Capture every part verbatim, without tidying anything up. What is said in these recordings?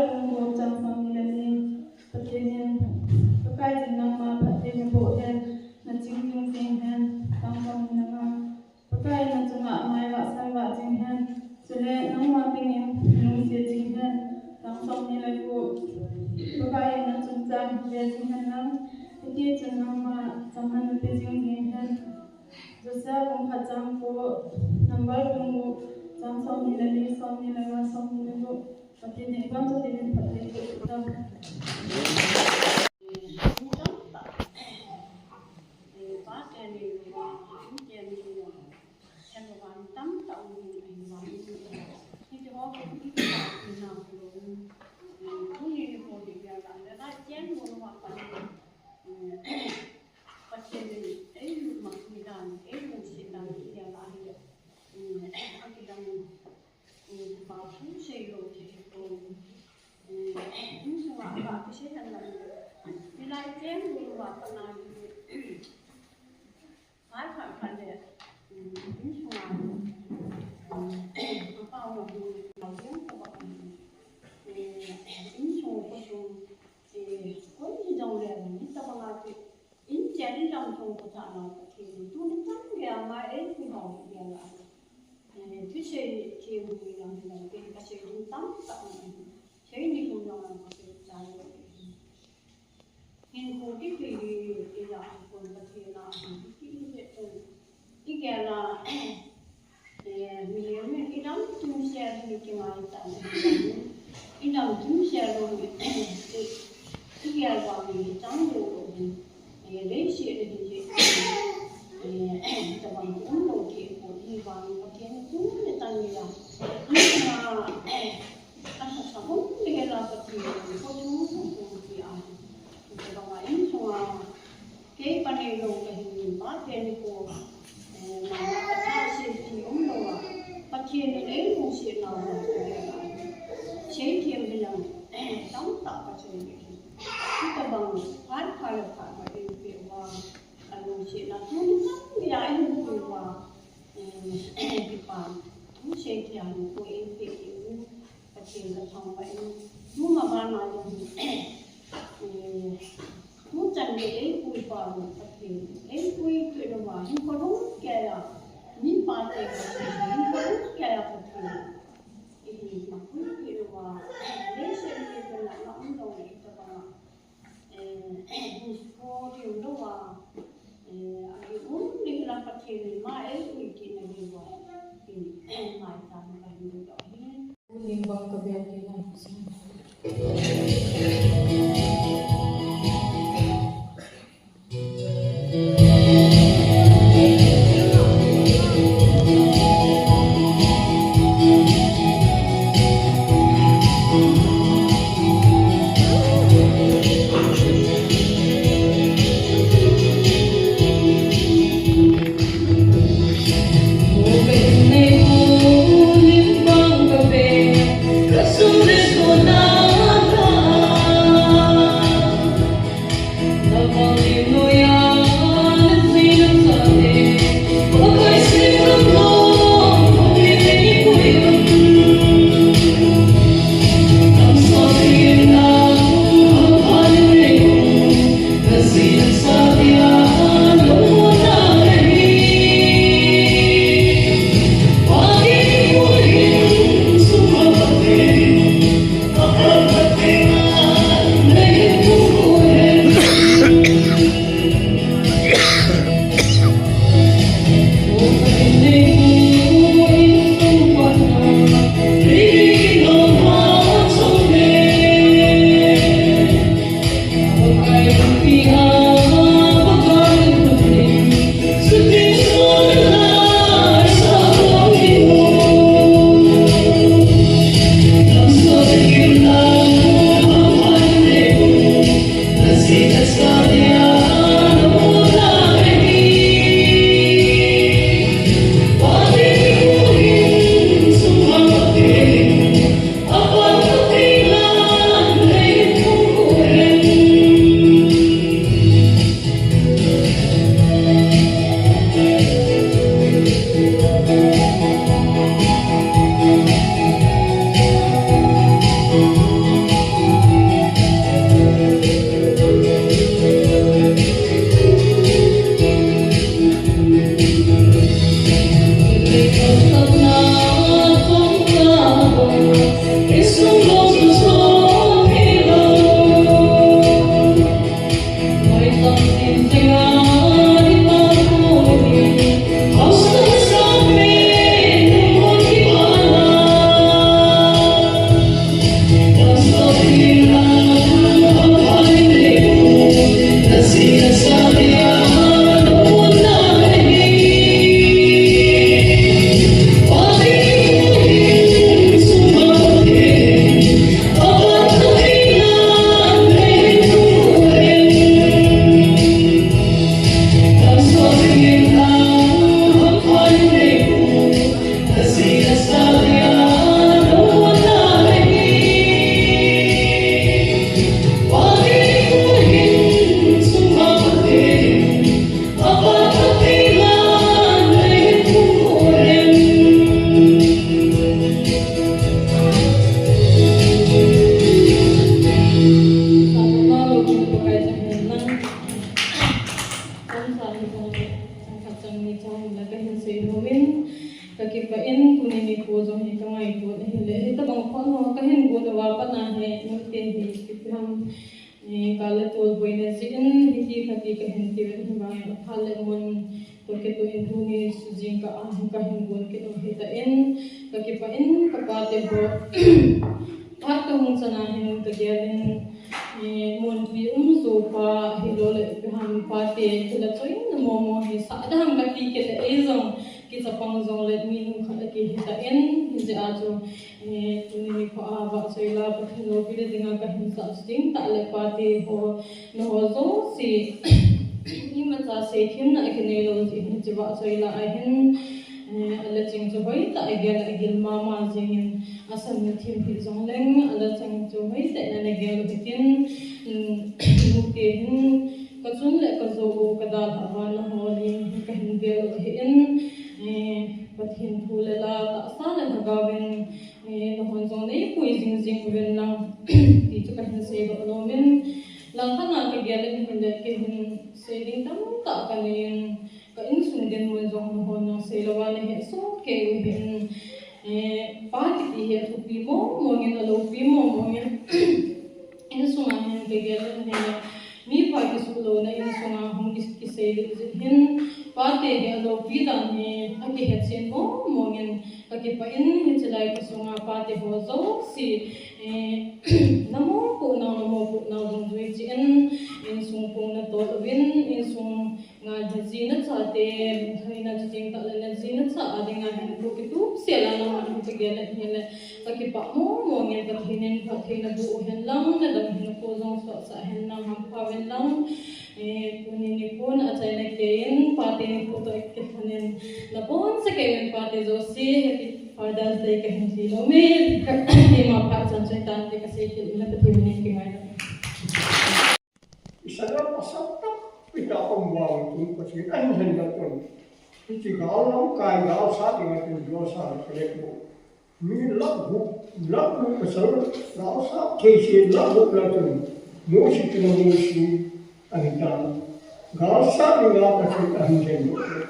Lungbo chang som ni le ni, Pathen in, Pakai jin nangma phatthei naboh hen, naching jing jing hen, chang som ni le nga. Pakai nachunga mai vah sai vah jing hen, chule nangma dingin nungse jing hen, chang som ni le gup. Pakai nachung chang ve jing hen lang, hiti chun nangma chang man pe jing jing hen. Joseph bung khat chang ko, number bung ko, chang som ni le li, som ni le nga, som ni le gup. Pathen in ibon chun dingin phatthei boh ta. Pathen in eilungset dan, eilungset dan hi, a kilang, kipa thu seilou thei pon. Insunga ba kisei hen lang. Hilai cheng lou uva pat na hi. Phat phat phat le, insunga, pao na bu, pao jeng tobang, insung khosung, koi hijongle, hitobang a chu, inchen inlam sung khosung a Pathen in tuni chan geiya ama eipui hou hi geiya. Thusei thempu in lang hilang, ken kasei ding tamtah um ahi. Sei ni lhum lang a kasei chai lou ahi. Hinkho kipe hi, ila ahipon Pathen a ahi, kipe hi ve chun. Igel a, eh, mihem in idam kimsel hi kingaichat ahi. Idam kimsel lou hi, igel vang hi chang lou lou hi. Eh, leiset a hi, eh, tabang um lou thei pon, ahivang Pathen in tuni chan geiya. Ama, eh, Asa sa um le hela Pathen in, kho chung chung chung ti a. Tabang a insunga, kei pa neilou kahin, pa te ni ko, eh, mama ka tha se ti umlou a. Pathen in eilungset nau a, seithem hilang, tamtah kasei le hi. Hitabang, phat phat le phat ma eipeh uva, alungsetna tuni chan geiya eipui uva, eh, kipa thu seithem ko eipeh u. Pathen kathangvah in, tuma bana jong hi, eh, tuchan gei eipui pa jong Pathen, eipui peh lou uva, hinkho lhung keiya, mipa te Pathen, hinkho lhung keiya Pathen, ihi mapui peh lou uva, leiset a kei pen la na um jong le itabang a, eh, hinkho lhung lou uva, eh, ahi um ding la Pathen in ama eipui kit na diuva, in, eh, maicham kahin bol u ahi. Ning bang ka bel kei na. Ka gel in, eh, munpi um jo pa, hilou le ipi ham pate, thil achoina momo hi sah ding ham kati kit le, ei jong, kichapang jong le mi hung khat akihi tan, hijeh a chu, eh, tuni nikho a vahchoi la, Pathen loupi le dinga kahin sah chu ding tah le pate ho, nangho jouse, imacha seithemna akinei lou jeh hin hiche vahchoi la ahin, eh, ala cheng chu hoitah a gel, agil mama jeng in, asan na them hi jong leng, ala cheng chu hoitah in ana gel u hitin, um, nute hin, kachun le kajou u, kadalhah uva nangho lim hi kahin vel u ahin, eh, Pathen thu le la, tahsa le lhagao in, eh, nahon jong neipui jing jing uvin lang, ti chu kahin seidoh nom in, langkhat a kagel in hile keihin sei ding tamtah kanei in, ka insung dinmun jong nahon jong seilouva nahet soh kei u hin, eh, pa kiti hi athupi mong mong in, aloupi mong mong in, insunga hin kagel in hile, mipa kisuh louna insunga hung ki, kisei lih jeh hin, pate hi aloupi dan hi akihetchen mong mong in, kakipah in, hiche lai kasunga pate ho jouse, eh, namopohnau, namopohnau dungjui cheh in, insung pung natol uvin, insung ngai naji nachate, lungtheina chuteng tah le naji nacha a dinga hin kitup sel a nangman hung kagel in hile, kakipah mong mong in, Pathen in phatthei naboh u hen lang, nadam hin, nakho jong sohsah hen lang, hampha uvin lang, eh, tuni nikho na achaina keiyin, pate nikho toh kilhonin, naboncha keiyin pate jouse, Happy Father's Day kahin ti nom e, keima phat chan choi tante kasei kit in, Pathen min in kingaidam. Isaiah pasal tampi ta um vang chun Pathen ahin lhendoh chun, hiche gal lamkai gal sat dinga chun Joshua le Caleb bou, mi lakh gup, lakh gup pasal, gal sat thei se lakh gup la chun, Mose chun Mose ahitan, gal sat dinga Pathen ahin lhendoh chun,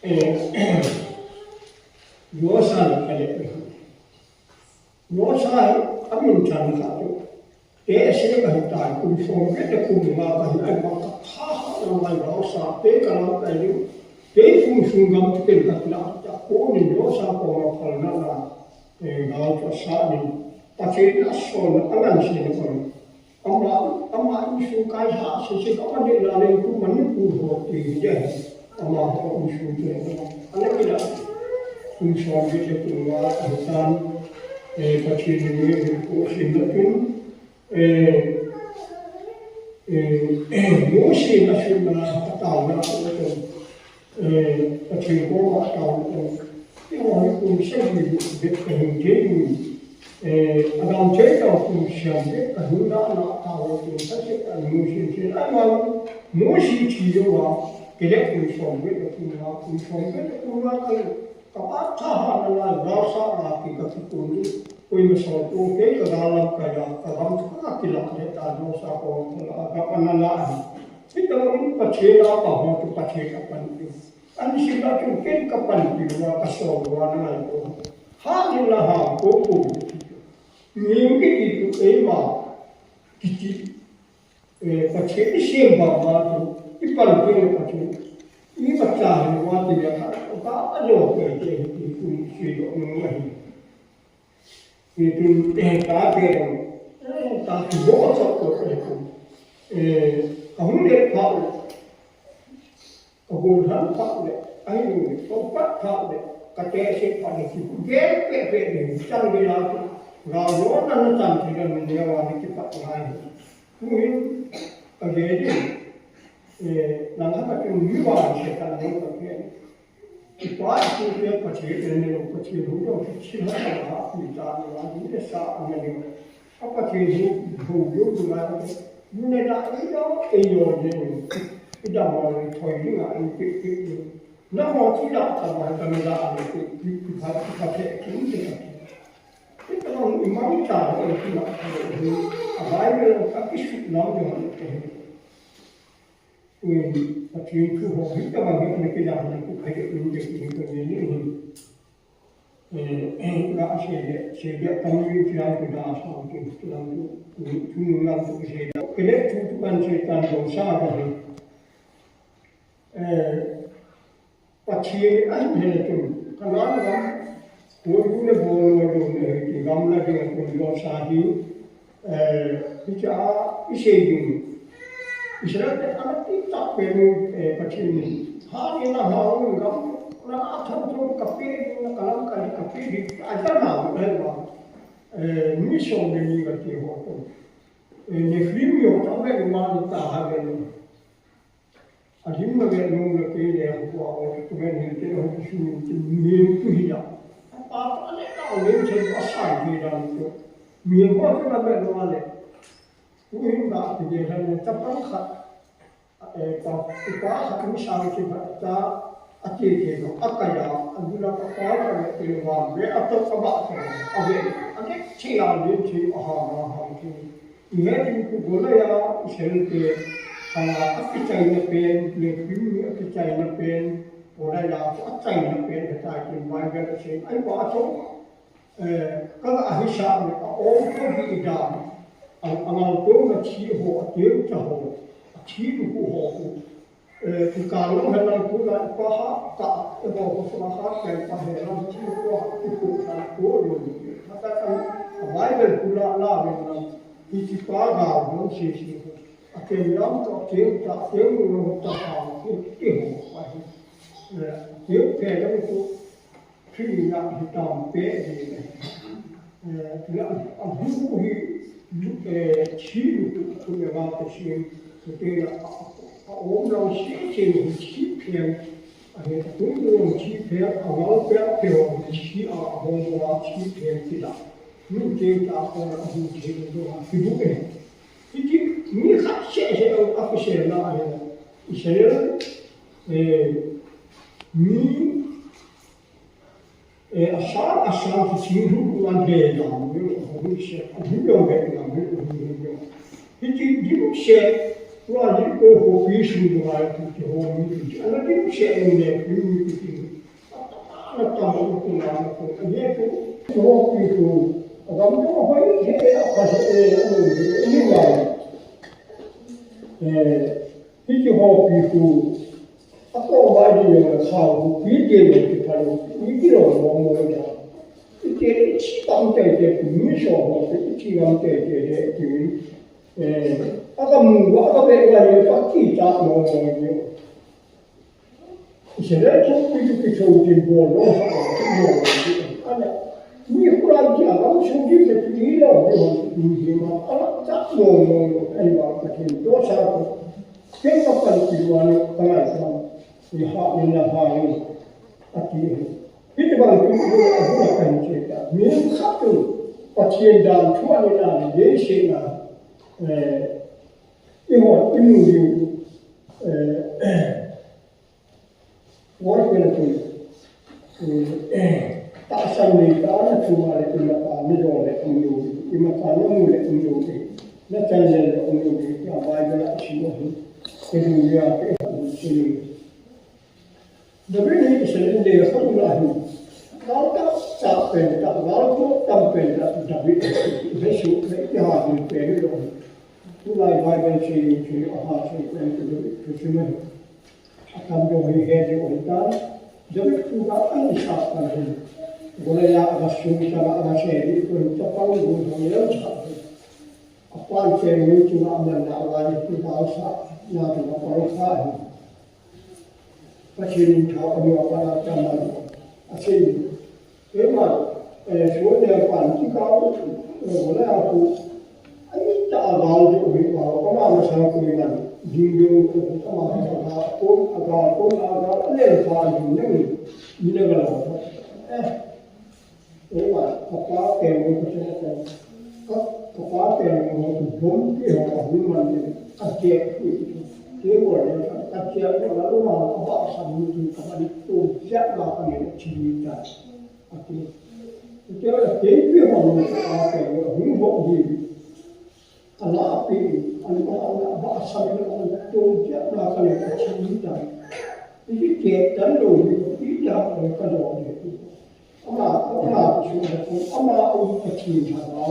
eh, Joshua le Caleb ahi. Joshua hi amin chan khat chu, tehse kahitan, kum som get le kum nga kahi, ahivang kathahat nalai, gal sat te kalamkai ding, kei kum sung gam chu ken kakilah ta, konin Joshua koma phalna la, eh, gal chu asat in, Pathen in asol, angansena kon. Ama, ama insung kailhah sese, ama neh la le tu Manipur ho ti hi ahi. Amaho insung te ana kilah. Kum som get le kum nga ahitan, eh, Pathen in mi kum sem le kum, eh, eh, Mose in asunna ataona le kum. Eh, Pathen koma atao u, eiho hi kum sagi bep kahin thei u, eh, adam thei tah kum siam bep kahin dana atao u, kasei a Mose in, ahivang Mose thi jouva, Caleb kum som bep le kum nga, kum som bep le kum nga kahi, kapa thahat nalai, gal sat la ti kakikon u, koima sol tou, kei kagal lamkai a, kagam chu kakilah le ta, Joshua koma phalna la, gam ana la ahi. Hitobang Pathen a pang ho chu Pathen apanpi. Ahin sei a chun ken kapanpi uva, kasol uva nangai poi. Hahdoh in la hahdoh poi. Ning kiti chu eima kiti, eh, Pathen isem bang uva chu, ipanpi le Pathen, imacha hi uva ti le kha, ka ajo kei kei ti chu seidoh nom ahi. Hitin, eh, tate jong, eh, tate jong achop chop e. Eh, kahung le phat le, kagol lhan phat le, ahi le, kapat phat le, katehse phat le, kigel pehpeh le, chan gei a chu, ga lona nachan thei le, min neo a ni kipat ngai. Tuhin, kagel ding, eh, nang khat a chun mi vangset ta nang kagel. Kipa ipute Pathen in, Pathen hu jong thilha a pi ta, hu le sa a na le. A Pathen hu, hu jong tu la, hu ne la, i jong, i jong jeng. I dam ma le, thoi ding a, i pi, pi, pi. Na mo ti la, ta ma, ta me la, a le, pi, pi, pi, pha, pi, pha, the, ki, pi, pi. I ta ma, i ma, i ta, i pi, ma, ta le, hu. A Bible, a ki su, na, jong, hu. Pathen thu ho hi tabang hi ana kilah na, kho khat in ding ding ka ni ni. Eh, eh, la se le, se le, tam ni kilah ku da sa ku, kilah ku, ku, ku, lang ku, se le. Kile thu tu kan se tan do sa ba hi. Eh, Pathen in ahin he chun, Canaan gam, koi lu le bol loi lou le, ti gam la ding a chun Joshua hi, eh, Cha, i sei ding. Israel te ana ti tak pen, eh, Pathen in. Ha ni na ha un gam, na a thong thong ka pe ding, na ka lam ka ka pe ding. A ja na u le ma. Eh, mi som le ni ka ti ho to. Eh, Nephilim yo ta ve ma ni ta ha ve ni. Adim na ve nung na ke le ho ko a o tu men hin te ho tu su tu min tu hi ya. A pa pa le ta o le che ko sai ke da ni to. Mi ho tu na ve no le. Tu hin da ti de han le ta pa kha. E pa, pa kha mi sa ki ba ta a ke ke no a ka ya a du la pa pa ka le te wa ve a to ka ba ka a ve. A ke che ya le che a ha ha ha ke. Ihetin tu Goliath, Israel te, ah, akichaina pen, Nephilim mi akichaina pen, Goliath achaina pen, kata kin Bible a sei, ai pa chong, eh, ka la ahi sa mi, a om ko bi dan, a, a ngal to na chi ho, a teu cha ho, a chi du ho ho. Eh, kikal lang hen lang tu la i pa ha ta, i ho ko sa ha pen pa he lang chi ko ha ti ko khan ko lo ni. Ha ta kan a Bible tu la la ven lang i chi pa ga lo si si. A ken lam to ken ta ken lo ta ha ke ke ho pa he. Eh, ke ke lo tu Thina hi tam pe hi. Eh, a, a bu hi, eh, chi lu tu, tu me va te chi, tu te na, a, a, a om lang chi chi lu chi phen. A he tu lu chi phen, a va pe pe ho chi a ho va chi phen ti la. Min te ta ko a bu chi lu a ki bu e. Ti ti mi kha che che a ko che na he. Israel, eh, mi Eh, asang, asang ki sing hu wan he lam, hu hu se, hu yo he lam, hu hu hu yo. Hiti dim se, wa ji ko ho pi su wa tu ki ho mi tu. Ana dim se ne ne pi mi tu ki. Ana ta ma ku na ku. Ne ku ho pi ku. Agam to ho he a ka se e o ni la. Eh, Hiti ho pi hu, a ko ba di yo le kha hu, pi di yo ki pha lo, pi di lo mo mo ya. Iti, iti tam te te, mi so ho te, iti lam te te te, iti. Eh, a ka mu, a ka be wa ye, pa ki ta mo mo ye. Israel thongpi chu kichou tin bol lou sa a, chu bol lou chu. Ana, mi khulam ti a lam sung ti le ti lou, ti lou, ti lou, ti lou, a lam chak lou, lou, lou, ai ba Pathen dosa ko. Kei ka pan ti lou a, ka lai ka, ni ha, ni na ha, ni, a ti. Hiti bang tu, a bu la kan che ta. Mi khat tu, Pathen dan thu a ni na, ni dei se na. Eh, i ho, i mu, i, eh, Wai kena tui. Eh, tahsan nei ta na tu ma le ima ta ni do le um do. Ima ta na mu le um do. Na chan le le um do. Ya Bible a si mo hi. Ke du ya ke ha ni si ni. David ni Israel le ha u la hi. Gal ta sa pen ta, gal ko tam pen ta David. He su le ya ha ni pen do. Tulai Bible si ni si a ha si pen ta David. Ku si mo hi. Atam jo hi he jo hi ta. David tu ga ani sa ta hi. Gole ya aga sung ta ga aga se di tu ta pa u gu ho yo sa hi. Apan che ni tu ga man na ga ni tu ga sa na tu ga pa sa hi. Pathen in thao a nu a pa na ta man. A se ni. Ema, eh, suan le pan ki ka, eh, wala a ku. Ai ta a gal de ui pa, ka ma ma sa ku ni man. Jing de ku ka ma sa ka ko, a ga ko, a ga le pa ni ne. Ni ne ga la. Eh. Ema, ka pa ke ni ko se ka. Ka, ka pa ke ni ko bom ki ho ka ni man ni. A ke ku. Ke ko le ka ke ko la lo ma ka ba sa ni ki ka ba ni ko ja ma ka ni chi ni ta. Ati. Ati a keipi ho nung ka a pe lo hung ho hi. Ala api, ala ala ba sa lo ala to ja na ka le ka chi ni ta. Iti ke tan lo ni iti ja ko ka lo ni. Ama, ama su ko ama o ka chi ha ba.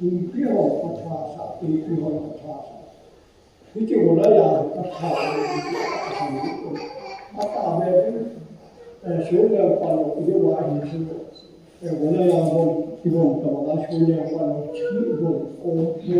Ni pi ho ka tha sa, ni pi ho ka tha sa. Hiti ho la ya ka tha, a ta be, eh, su le pa lo, i wa hi su, eh, ho la ya ho, i ho ta ba su le pa lo, chi ho, o, ho,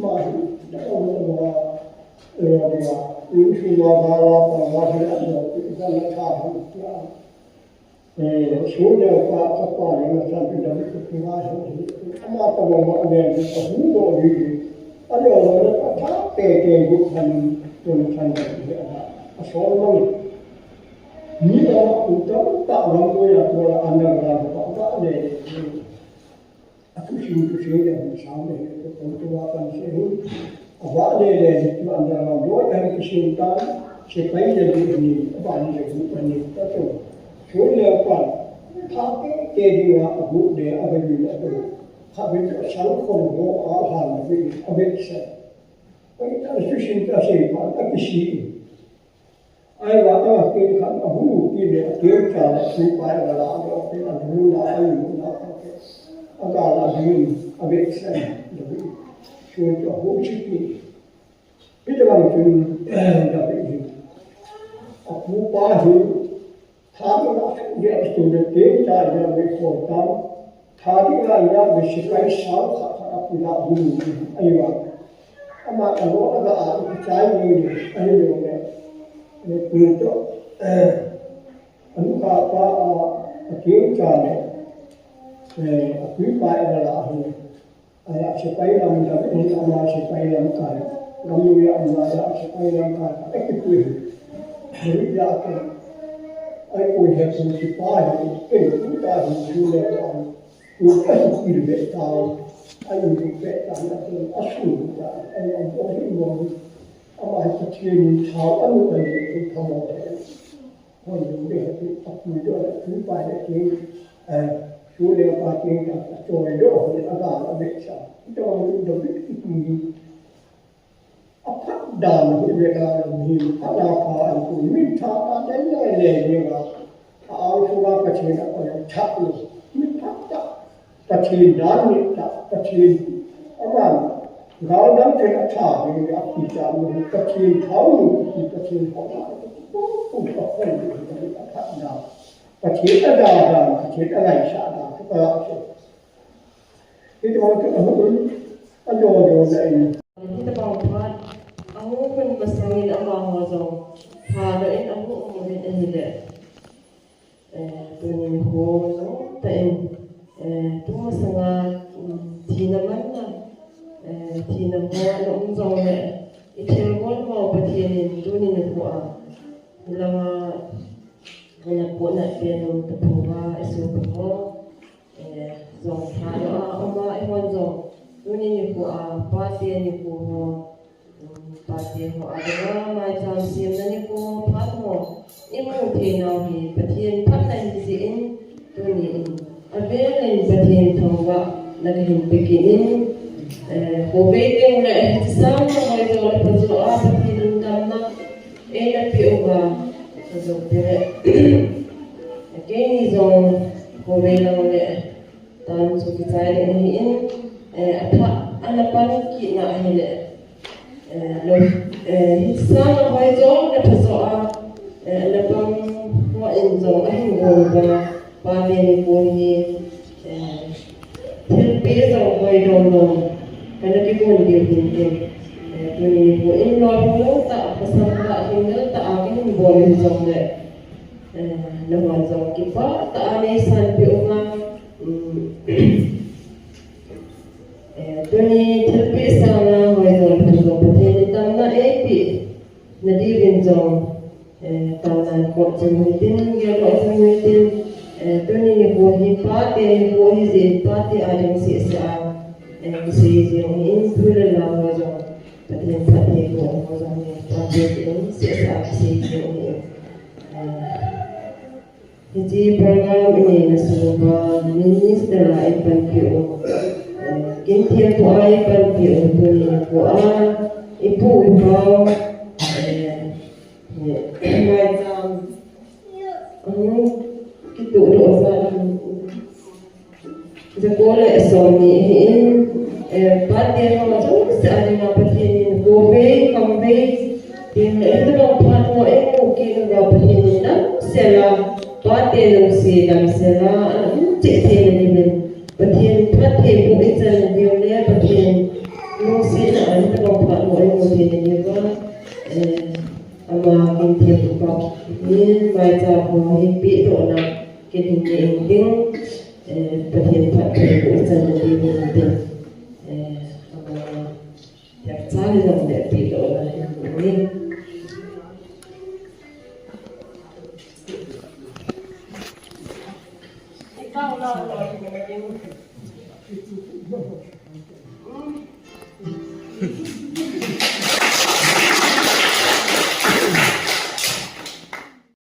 ma hi, da ka mo ma, e, dia, in su ma ga la pa ga hi a mo, i ka na tha ha, ya. E, su le pa, ka pa le na san pi da ku ki ga hi, ama ka mo ma le, ka hu mo ni, a lo lo ka tha te te gu kan, kun kan da hi a, a so ma ni. Ni da ma ku ta ta ma mo ya ko la an da ga ba ba le. A thusim thusim le hung sang le, tu tu tu a kan se hi. A va le le, tu an da ma do kan ki sin ta, sepai le le ni, a va ni le gu kan ni ta tu. Su le pa, tha te te ding a, a gu le, a va ni le tu. Kha ve tu sang khon ho a han le ve, a ve sa. Pai ta thusim ta se pa, a ki si. Ahivang a kin khat a hu kit le, a kin cha le, sui pai a la, a lo kin a hu la, a lu la, a ke. A ga la ding, a ve sa, da ve. Sun chu a hu chi kit. Pi ta lang chun, da ve ding. A pu pa hi, tha ma la, ya, sun le, kin cha ya, ve ko tam. Tha ding a ina ve sepai sang khat khat a pu la hu ni, ahivang. Ama a lo a ga a, i chai ni ni, a ni ni ni. Ni pu to, eh, a nu pa pa a, a kin cha ni, eh, a pu pa a la hu. A ya sepai lam da ni, ama sepai lam kai. Lam ni ya ama ya sepai lam kai. A ki pu. Ni ya ke. Ai pu he pu sepai ni, ke pu ta ni su le ka. Pu ka su ki le ta. Ai pu le ta na ke. A su ta. Ai a bo ni mo. Ama hi Pathen in thao anu ahi, thamo ahi. Hon le he, a pu do, a pu pa le ke, eh, su le pa ke, a choi do, a ga, a ve sa. Ito ang tu do bit ki pu ni. A phat dan hi ve la, mi phat la pa an tu, mi tha ta le le le ni ga. A au su ga Pathen a ko le tha ni. Mi phat ta. Pathen dan ni ta, Pathen aman, gao dang ten a tha ding a pi ta ni, Pathen thao ni, Pathen thao na, pu pu ka khoi ni, a phat na, Pathen a da da, Pathen a lai sa da, ka la so. Hi to ka hu, a do do na in. Hi ta bang phat, a hu kun masang in ama ho jong, pha do in a hu mu in a hi le. Eh, tuni nikho jong tah in, eh, tu masanga, um, thina manna, eh, thina ho ana um jongle, i thilgon ho Pathen in tuni nikho a, hilanga, ana potna pen um tapouva, i sopi ho, eh, jong tha lou a, ama, eihon jong, tuni nikho a, pate nikho ho, Pate ho adinga maicham semna nikho phat ho i mu thei nau hi Pathen phatna hi jeh in tuni in avel in Pathen thangvahna kahin pe kit in, eh, khovei teng le hiche sanga hoijo le phajo a Pathen in damna eina pe uva, ajo pe le keini jong khovei lang le Tan chu kichai ding ahin, eh, apha, ana pan kit na ahile, eh, lo, eh, hiche sanga hoijo le phajo a, eh, ana pan ho in jong ahin gong uva, pate nikho hi, eh, thilpeh jong hoi dom dom, kana kigon diu hin tin, eh, tuni nikho in lolhing lou tah, pasal tah, lhinglel tah a kahin bol u hijongle, eh, nahon jong kipah tah a neisanpeh uva, Um, eh, tuni thilpeh sanga hoijo le phajo Pathen in damna eipeh nadiuvin jong, eh, taona khop jing u hitin, geldoh jing u hitin, eh, tuni nikho hi pate nikho ahi jeh in pate ading seh seh a, eh, kisei jing u ahin, tu le la ho jong Pathen phattheiboh ho jong hi pate ading seh seh a kisei jing u ahin. Eh, Hiche program inei na sunguva minister a eipanpeh u, eh, Kinthempu a eipanpeh u, tuni nikho a ipu ipau, eh, eh, maicham, um, kitoh doh jat, um, Jako le som ni ahin, eh, pate ho jouse a dinga Pathen in khovei, khamvei, tin le hitobang phat ho eimu kit uva Pathen in damsel a, pate lungset damsel a, ana um cheh theina diuvin Pathen phattheiboh ichan nadiu le Pathen lungsetna a hitobang phat ho eimu theina diuva, eh, ama Kinthempu pa in maicham ho hi pehdohna kin hin nei ding. Eh, Pathen phattheiboh ichan nadiuvin tin, eh, ama, yak cha hi jong le pehdohna hin nei.